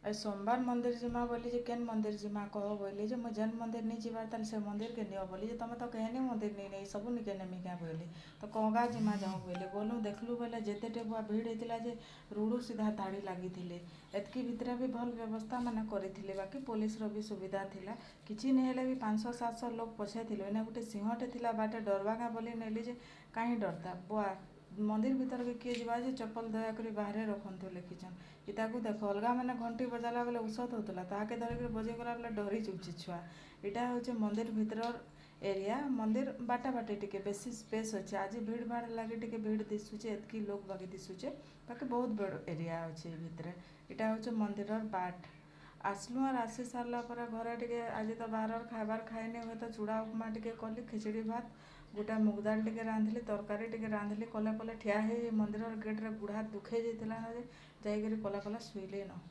ଆଜି ସୋମବାର ମନ୍ଦିର ଯିମା ବୋଲି ଯେ, କେନ୍ ମନ୍ଦିର ଯିମା କହ ବୋଇଲି ଯେ, ମୁଇଁ ଯେନ୍ ମନ୍ଦିର ନେଇ ଯିବାର୍ ତାହେଲେ ସେ ମନ୍ଦିରକେ ନିଅ ବୋଲି ଯେ, ତମେ ତ କେହେନି ମନ୍ଦିର ନେଇ ନେଇ ସବୁ ନିକେ ନେମି କାଁ ବୋଇଲି। ତ କଙ୍ଗା ଯିମା ଯାଉଁ ବୋଇଲେ। ଗଲୁ, ଦେଖିଲୁ ବୋଇଲେ ଯେତେଟେ ବୁଆ ଭିଡ଼ ହେଇଥିଲା ଯେ ରୋଡ଼ୁ ସିଧା ଧାଡ଼ି ଲାଗିଥିଲେ। ଏତ୍କି ଭିତରେ ବି ଭଲ୍ ବ୍ୟବସ୍ଥା ମାନେ କରିଥିଲେ, ବାକି ପୋଲିସର ବି ସୁବିଧା ଥିଲା। କିଛି ନେଇ ହେଲେ ବି 500 700 ଲୋକ ପଛେ ଥିଲେ। ଏନେ ଗୋଟେ ସିଂହଟେ ଥିଲା ବାଟେ, ଡରବା କାଁ ବୋଲି ନେଲି ଯେ କାହିଁ ଡରତା ବୁଆ। ମନ୍ଦିର ଭିତରକେ କିଏ ଯିବା ଯେ ଚପଲ ଦୟାକରି ବାହାରେ ରଖନ୍ତୁ ଲେଖିଛନ୍। ଇତାକୁ ଦେଖ, ଅଲଗା ମାନେ ଘଣ୍ଟି ବଜାଲା ବେଲେ ଔଷଧ ହଉଥିଲା, ତାହାକେ ଧରିକରି ବଜେଇ ଗଲା ବେଲେ ଡରି ଯାଉଛି ଛୁଆ। ଏଇଟା ହଉଛି ମନ୍ଦିର ଭିତରର ଏରିଆ। ମନ୍ଦିର ବାଟା ବାଟେ ଟିକେ ବେଶୀ ସ୍ପେସ୍ ଅଛି। ଆଜି ଭିଡ଼ ଭାଡ଼ ଲାଗି ଟିକେ ଭିଡ଼ ଦିଶୁଛେ, ଏତ୍କି ଲୋକ ବାକି ଦିଶୁଛେ। ବାକି ବହୁତ ବଡ଼ ଏରିଆ ଅଛି ଏ ଭିତରେ। ଏଇଟା ହଉଛି ମନ୍ଦିରର ବାଟ। ଆସିଲୁ ଆର୍ ଆସି ସାରିଲା ପରେ ଘରେ ଟିକେ ଆଜି ତ ବାହାରର ଖାଇବାର ଖାଇନି ହୁଏ ତ ଚୁଡ଼ା ଉପମା ଟିକେ କଲି, ଖିଚଡ଼ି ଭାତ, ଗୋଟା ମୁଗ ଦାଲ ଟିକେ ରାନ୍ଧିଲି, ତରକାରୀ ଟିକେ ରାନ୍ଧିଲି। କଲେ କଲେ ଠିଆ ହେଇ ମନ୍ଦିରର ଗେଟ୍ରେ ଗୁଡ଼ ହାତ ଦୁଖେଇ ଯାଇଥିଲା ଯେ ଯାଇକରି କଲା କଲା ଶୋଇଲି ନ।